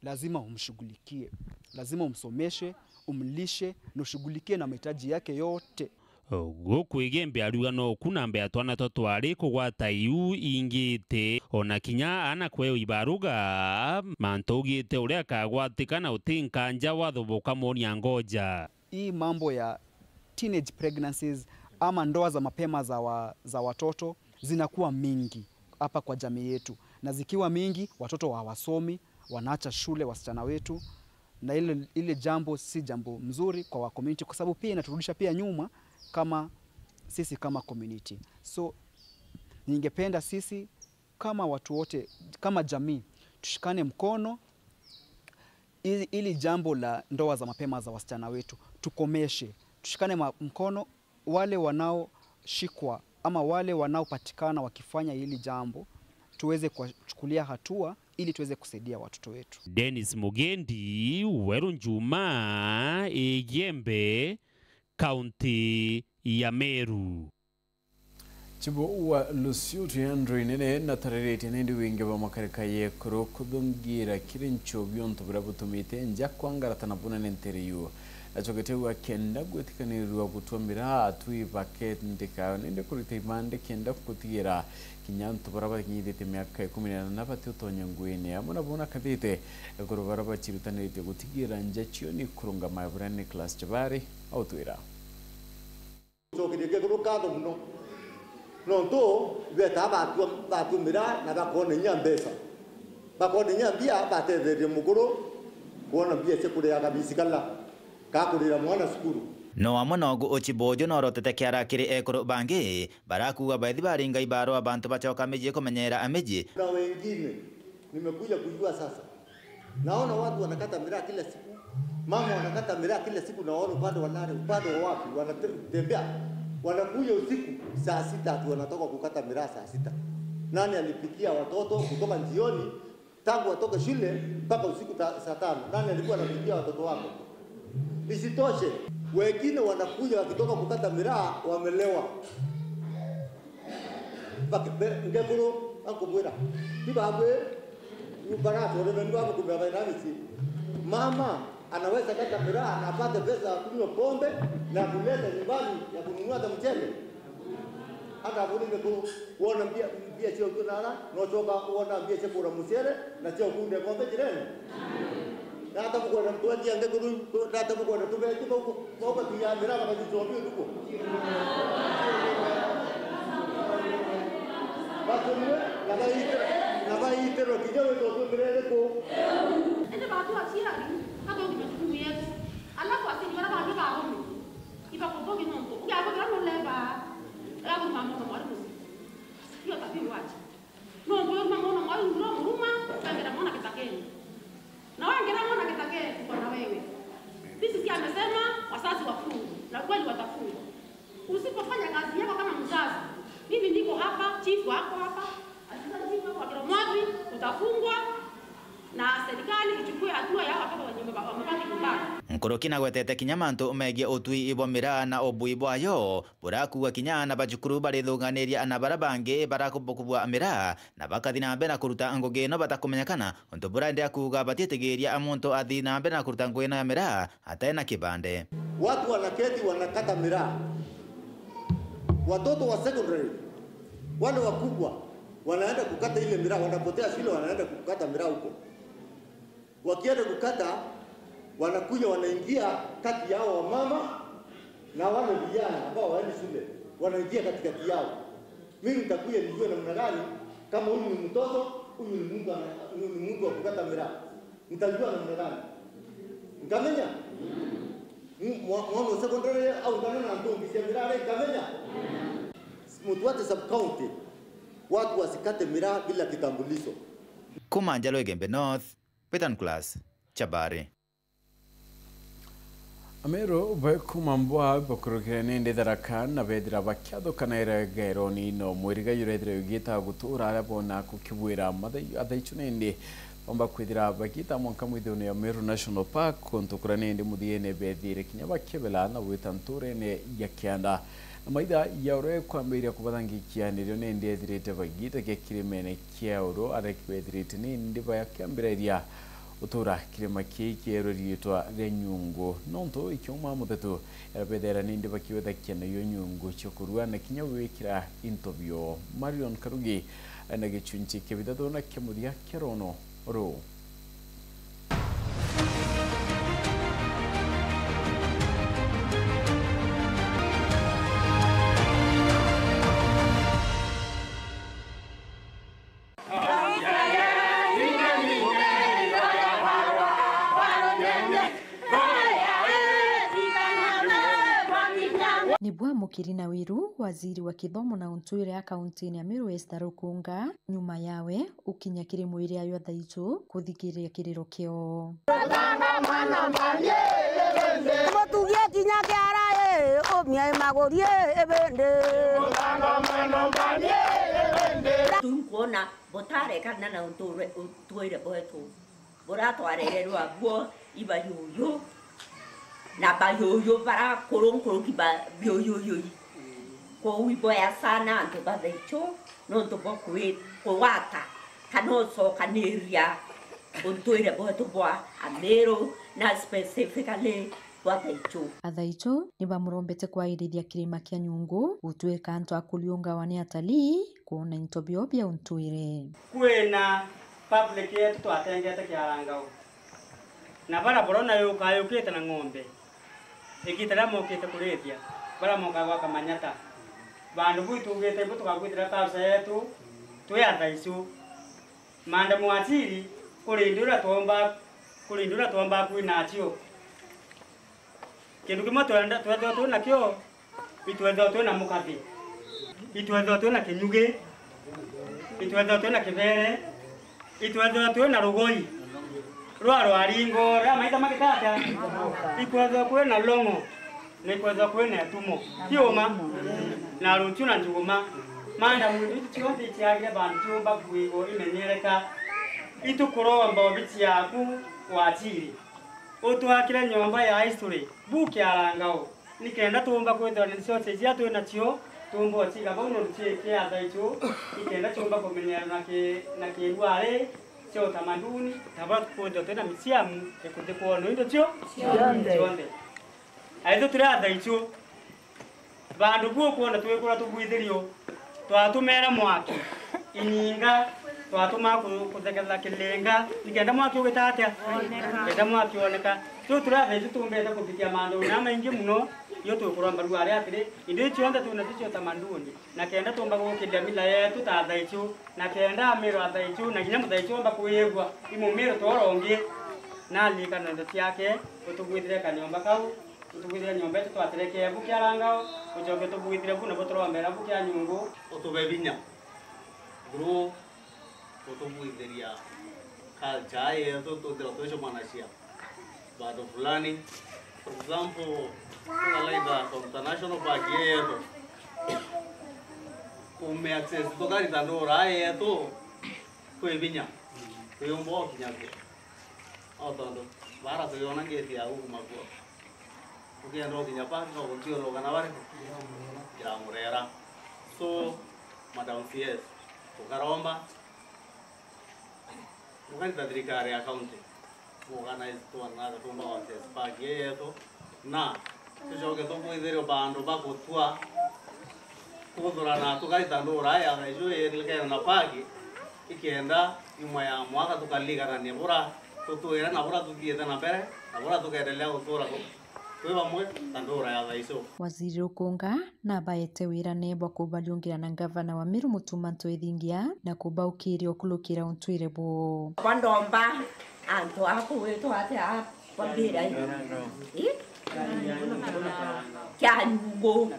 lazima umshughulikie, lazima umsomeshe, umlishe na ushughulikie na mahitaji yake yote. Guku Igembe ariuga no ku namba ya twana twa twari kugwata iu ingite, ona kinya ana kweo ibaruga, mantu augite uria akagwatika na uti nkanja watho bukamwonia ngoja. Hii mambo ya teenage pregnancies ama ndoa za mapema za wa-, za watoto zinakuwa mingi hapa kwa jamii yetu, na zikiwa mingi, watoto hawasomi, wanaacha shule, wasichana wetu, na ile, ile jambo si jambo mzuri kwa wa community, kwa sababu pia inaturudisha pia nyuma kama sisi kama community. So, ningependa sisi kama watu wote, kama jamii, tushikane mkono ili, ili jambo la ndoa za mapema za wasichana wetu tukomeshe. Tushikane ma-, mkono, wale wanaoshikwa ama wale wanaopatikana wakifanya hili jambo, tuweze kuwachukulia hatua ili tuweze kusaidia watoto wetu. Dennis Mugendi, Weru Njuma, Igembe, kaunti ya Meru. Chibu wa Lusiutu ya Ndroinene natariritie nindi wingi bwa makarika yekuru kuthungira kiri nchobi untu buria butumite nja kwangarata na bunene ntere yu. Acoketie uu akenda gwitikanirua gutua miraa atwi bakendika nindi kurita imande kenda gutigira kinya antu baria bakinyithitie miaka ikumi na inana bati utonya nguine amwe na bona kathite ekuru baria bachirutaniritie gutigira nja cio ni kurungama buria Nicholas Chabari autwira. Gucokeria kiguru nkatho mono, nontu betaa batua, batua miraa na bakoona inya mbeca, bakoona inya mbia batetherie mukuru kwona mbia cia kuriaga bisikala, ka kurira mwana cukuru. No amwe nogu uchibojo norotete kiara kiri ekuru bangi barakuuga bethi baringa ibarua bantu bacoka miji kumenyera miji. Na wengine nimekuja kujua sasa. Naona watu wanakata miraa kila siku. Mama wanakata miraa kila siku, naona upande wa nane, upande wa wapi, wanatembea. Wanakuja usiku saa sita ati wanatoka kukata miraa saa sita. Nani alipikia watoto kutoka jioni, tangu watoke shule mpaka usiku ta-, saa tano? Nani alikuwa anapikia watoto wako? Isitoshe, wengine wanakuja wakitoka kukata miraa wamelewa. Bak-, be-, ngekuru, ankubwira, ti babwe, baratoreme ni babukumira baina micii. Mama anaweza kata miraa na apate pesa ya kunywa pombe na kuleta nyumbani ya kununua hata mchele? Hata abuni ngekuru, wona mbia, mbia cia utu nara, nocoka wona mbia cia kugura mucere na cia ukunde ng'ombe jirene? Nata bukwenda twendia ngekuru, nata bukwenda tubeti bauko? Bauka tunyamira na bajicobi utuku. Batumwe na baite, na baite rokinya wito tumirere ku. Ende batu aciari, katongi majukumu yetu. Alafu asili bara bangi barume. Iba kutongi nontu. Uga kugira no leba. Alafu mama na mwalimu. Hiyo tabia uache. Nontu uruma mwana mwarimu no muruma, ukengera mwana kitakeni. Na wengera mwana kitakeni, uko na wewe. D C C amesema wazazi wafungwe, na kweli watafungwa. Usipofanya kazi yako kama mzazi, mimi niko hapa, chifu ako hapa, assistant chief ako Kiramothi, utafungwa, na serikali ichukue hatua ya watoto wenye wame-, wamebaki nyumbani. Nkuruki nagwetete kinya mantu megie utwi bwa miraa na ubui bwayo, burakuuga kinya aana ba cukuru barithunganiria aana baria bangi barakubukubua miraa, na bakathi na mbere na kuruta ngugi ino batakumenyekana, untu buraenderea kuuga batiitigiria muntu athi na mbere na kuruta ngugi ino ya miraa atai na kibande. Watu wanaketi wanakata miraa. Watoto wa secondary, wale wakubwa, wanaenda kukata ile miraa, wanapotea shule, wanaenda kukata miraa huko. Wakienda kukata, wanakuja wanaingia kati yao wamama na wale vijana ambao waendi shule, wanaingia katikati yao. Mimi nitakuja nijue namna gani kama huyu ni mtoto, huyu ni mtu ana-, ni mtu wa kukata miraa. Nitajua namna gani? Nkamenya? M-, mwa-, mwana wa secondary au nkanona ntungi cia miraa, nkamenya? Mutwate sub county, watu wasikate miraa bila kitambulisho. Kuma Njalu Igembe North, Peter Nicholas, Chabari. Ameru baikuma mbwa bakurukire nindi Tharaka na bethira bakiathukanaira gaironi no mwiriga yurethire ugita gutura aria bona kukibwira mathai-, athaichu nindi bamba kwithira bagita mwanka mwithuni ya Meru National Park, kuntu kuria nindi muthiene bethire kinya bakebela na gwita nturene ya kianda. Na maitha ya uria kwambiria kubathangikia nirio nindi ethirite bagita kia kirimene kia uru aria bethirite nindi bakiambiriria Gutura kirima kii kieru riitwa ria nyungu, nontu ikiuma muthetu, era bethera nindi bakiwethakia nayo nyungu cia kurua na kinya gwikira into bio. Marion Karugi ena gicunci kia bithatu na kia muthia kia rono ruu. Ni bwa mukiri na wiru, waziri wa kithomo na untuire a kaunti ya Meru Esther Rukunga, nyuma yawe ukinya kiri mwiri ayo thaa icio kuthikiriria kiriro kiao. Mutugie kinya kiara ii, umie maguri ibindi. Tunkwona butarekana na untu uria utwire bwetu, buria twarererwa buo ibayuyu na bayuyu barakuru nkuruki ba biuyuyui. Kwou iboya sana antu ba thaichu, nontu bwa kwi-, kugwata kana ucokaniria untwire bwetu bwa Amiru, na specifically bwa thaichu. Athaichu ni bamurombete kwairithia kirima kia nyungu, gutwika antu a kuriungawa ni atalii kwona into bio bia untwire. Kwina public yetu twatengete Kiarangau, na bara burona yuka yukite na ng'ombe, igita riria mokite kurithia, bara moka gwaka manyata. Bandu bu itugite ibu tukagwitira culture yetu twi athaicu. Manda mwatiri, kuri ndi uria twomba, kuri ndi uria twomba kwina acio. Kindu kimwe twenda, twethirwa twi nakio, itwethirwa twi na mukathi, itwethirwa twi na kinyugi, itwethirwa twi na kibere, itwethirwa twi na rugoi rwa rwaringo, ria maitha magitata, ikwethirwa kwi na longo, na ikwethirwa kwi na etumo. Ti uma? Na rutiu na njuguma. Manda mwindu ici cionthe iciagire bandu ciumba kuigwa imenyereka. Itukuromba obici yaku watiri. Utwakire nyomba ya history, bu Kiarangau, nikenda tuumba kwithirwa ni cio cia twi nacio, tuumba uciga bau nontu cie kiatha icu, nikenda ciumba kumenyerana na ki-, na kirwari cia utamaduni, na bau tukwithirwa twi na museum ikuthi kwonwa indo cio cionthe. Aithu turi atha icu, Bandu bu ukwona twikura tubwithirio, twatumera mwaki, inyinga, twatuma ku-, kutheketha kilinga, nikenda mwaki ugita atia? Kenda mwaki woneka. Riu turi atha icu tumbete kubitia mandu na maingi muno, iyo twikuromba Ruari atiri, indo ici cionthe twina cio cia utamaduni, na kenda tumba gukiria mila yetu ta atha icu, na kenda Amiru atha icu, na kinya mutha icu omba kwigua, i Mumiru ta uria ungi, na aririkana ndeto ciake, utubwithire kanyomba kau. Utubwithire nyomba yetu twaterekee bu Kiarangau, ucoke utubwithire bu nabo turombera bu kia nyungu. Utube binya. Buru utubwithiria culture yetu, tuthira twicomanacia bandu fulani. For example, tuthalaitha Contra National Park yetu. Ume access tukarita ndura yetu kwi binya. Tuyumba ukinya kio. O tondu bara tuyona ngeti ya gukuma kuo. Ukienda ukinya park no guthiuruka na bariku? Kiramurera. So, Madam C S, tukaromba, tukarita thirikari ya county, organize twana tumba access park ii yetu, na tucoke tubwithirio bandu ba gutua, kuthurana tukarita ndura ya thaa icio ilikene na park, ikenda nyuma ya mwaka tukalikanania bura tutwire na bura tuthiite na mbere, na bura tukendelea gutura tu-, twi bamwe ta ndura ya thaa icio. Waziri Rukunga nabaete wirane bwa kubariungira na ngavana wa Meru Mutuma Ntwethingia na kubaukiria ukurukira untwire buu. Kwa ndomba antu a kugwitwa atia a kwa mbira i? I? Kia nyungu.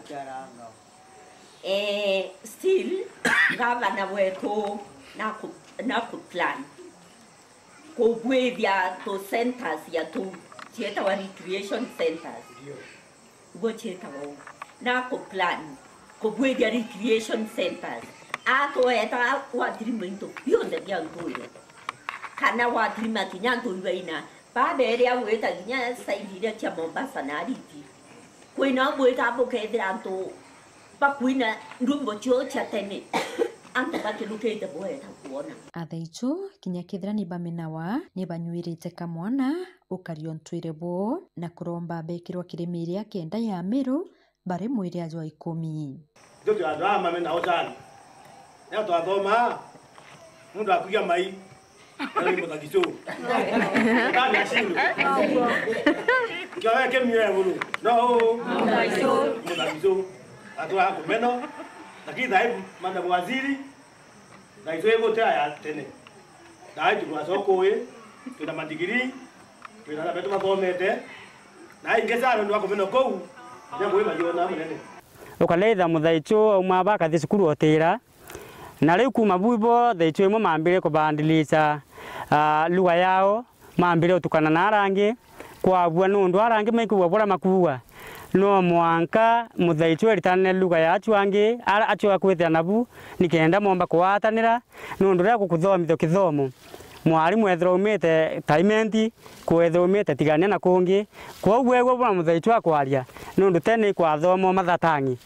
Eh, still, ngavana wetu na ku-, na ku plan kubwithia tu centers ya tu cietagwa recreation centers. Ndio. Niguo cietagwa uu. Na ku plan kubwithia recreation centers. Atweta gwatirima into bionthe bia ntuire. Kana gwatirima kinya ntui baina. Baberia gwita kinya side iria cia Mombasa na Ariti. Kwina bwita bukethira antu bakwina ndwimbo ciao cia tene. Antu bakinukite bweta kwona. Athaichu, kinya kethira ni bamenawa, ni banyuirite kamwana, ukari o ntwire bwo, na kuromba bekirwa kirimi iria kenda ya Miru, bari mwiri ajwa ikumi. Ithuĩ twĩ andũ aa mamenao sana. Rĩrĩa twathomaa, mũndũ akugia mai, na rĩu mũthagicu. Ndani ya shindu. Kĩoe kĩmioe mũno. No, mũthagicu. Atũra kũmeno. Lakini thaa hii, madam waziri, na ithuĩ gũtĩ aya tene. Na ai tũgwacoka ũĩ, twĩna madigiri, twĩna na betu mathomete. Na ai ingĩ sana nĩ wa kũmena kũu, nĩ kũĩ majiona mũnene. Ũkaleitha mũthaichu auma aba akathi cukuru otĩra. Na rĩu kuma bu ibo thaichu imwe mambire kubadilisha, ah, lugha yao. Mambire utukana na arangi, kwabua nundu arangi maikugua buria makuuga. No mwanka muthaichu eritane lugha ya acu angi, ara acu akwithira nabu, nikenda momba kugwatanira, nundu riria gukuthomithua kithomo, mwarimu ethirwa aumite Taimenti, kwethirwa aumite Tigania na kungi, kwou wegua buria muthaichu akwaria, nundu tene ikwathomwa mathatangi.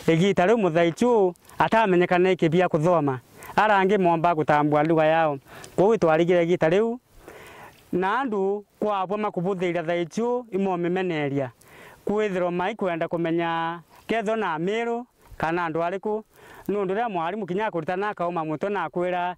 Igita riu muthaichu atamenyekana ikibia kuthoma, arangi momba gutambua lugha yao. Kwou itwarigire igita riu, na andu kwabua makubuthiria thaichu imomimeneria. Kwithirwa mai kwenda kumenya kethirwa na Amiru kana andu ariku, nundu riria mwarimu kinya akuritana akauma mutwe na akwira,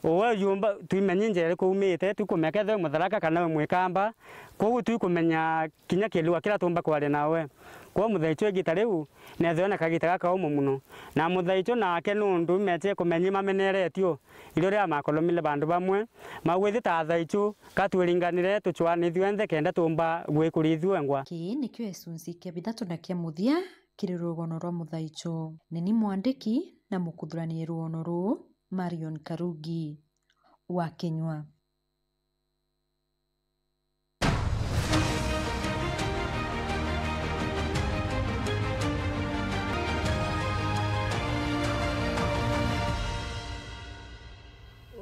"Uwe yumba, twimenye njira iriku umite, tukumenya kethirwa wi Mutharaka kana wi Mwikamba, kwou twikumenya kinya kilugha kiria tumba kwaria nawe." Kwou muthaichu igita riu, neethirwa na kagita gakaumu mono. Na muthaichu nake nundu imeche kumenya imameneretio, irio riria makolomile bandu bamwe, maugwithie ta athaichu, ka twiringanire tucwaane ithuenthe kenda tuumba gwikuria ithuengwa. Kii nikio gicunci kia bithatu na kia muthia kiri rugono rwa muthaichu. Ni ni mwandiki na mukuthurania rugono ruu, Marion Karugi wa Kinyua.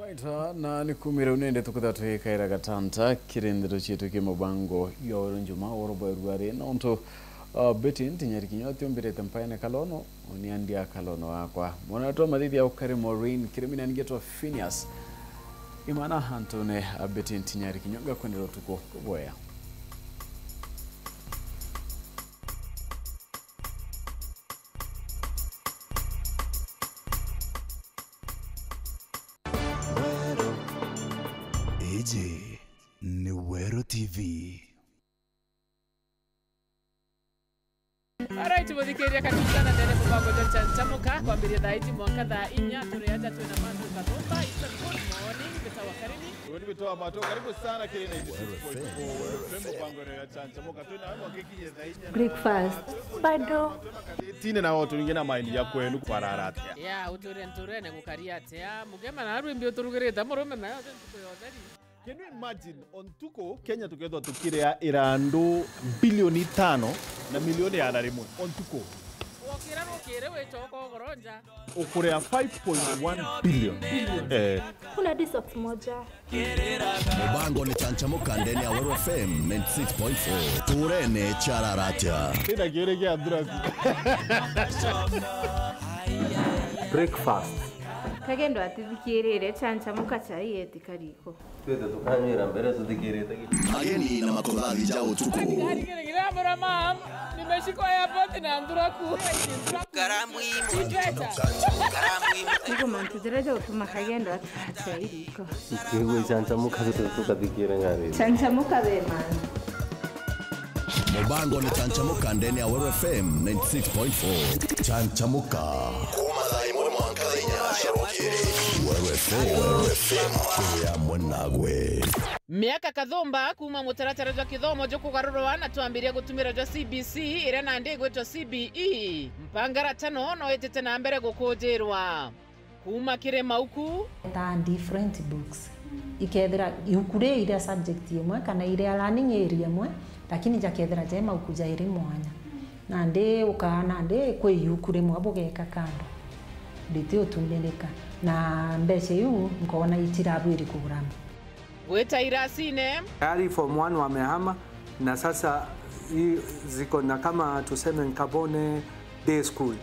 Right, ah, na ni kumira u nende tukutha twikaira gatanta kiri ndeto cietu kia mubango ya oro njuma oro bwa ruari nontu, ah, Betty Ntinyari Kinyua atiumbirite mpaene kalono, uni andia kalono wakwa. Mwana twa mathithia ukari Maureen, kiri mina ningetwa Phineas. Imana antune a Betty Ntinyari Kinyua, ngakwendera utuku bwega. Weru. Iji ni Weru T V. Alright, muthikiria, karibu sana ndene mubango jwa Chanchamuka, kwambiria thaa iji mwanka thaa inya, turi aja twina Mantu Kathumba. It's a good morning, mbitawa Karini. Uni mbitawa Mato, karibu sana kiri ninety six point four Weru F M, mubango ya Chanchamuka. Twina wewe mwanka ikinyie thaa inya na breakfast bado. Tine na watu wengine na mind ya kwenu kwarara atia? Ya, uture nturene gukari atia? Mugema na rwimbi uturugirite murume nayo ntuku ya utheri. Can you imagine, o ntuku Kenya tukethwa tukiria irandu bilioni itano na milioni igana rimwe o ntuku? Wokira rukiri wicoka ugoro nja. Ukuria five point one billion. Eh. Kuna di socks moja. Mubango ni Chanchamuka ndene ya Weru F M ninety six point four. Turene chararatia. Ina kiuri kia thuraku. Breakfast. Kagendo atithikirire, Chanchamuka chai eti kariko. Twite tukanywira mbere tuthikirite ki? Ageni na makothathi ja utuku. Kiri, kiri, kiri, mbura, mam. Nimeshikwa airport na nthuraku. Karamu imu. Karamu imu. Niko mantu jaria ja utuma Kagendo ati atia iriko. Tukigwe Chanchamuka tukathikire ngari. Chanchamuka we man. Mubango ni Chanchamuka ndene ya Weru F M ninety six point four. Chanchamuka. Kuma thaa imwe mwanka thaa inya cia rukiri. Weru F M. Weru F M. Turi amwe nagwe. Miaka kathumba kuuma mutaratara jwa kithomo jukugarurwa na twambiria gutumira jwa C B C, iria nandi igwitwa C B E, mpangara tano no itite na mbere gukujirwa. Kuuma kiri mauku. Ta different books. Ikethira iuku ri iria subject imwe kana iria learning area imwe, lakini jakethira je mauku jairi mwanya. Nandi ukaa nandi kwi iuku rimwe bugeka kando. Riti utumirika. Na mbeca iu nkoona itirabwiri kugurana. Gwita iracine. Tayari form one wamehama na sasa hii ziko na kama tuseme Nkabone Day School.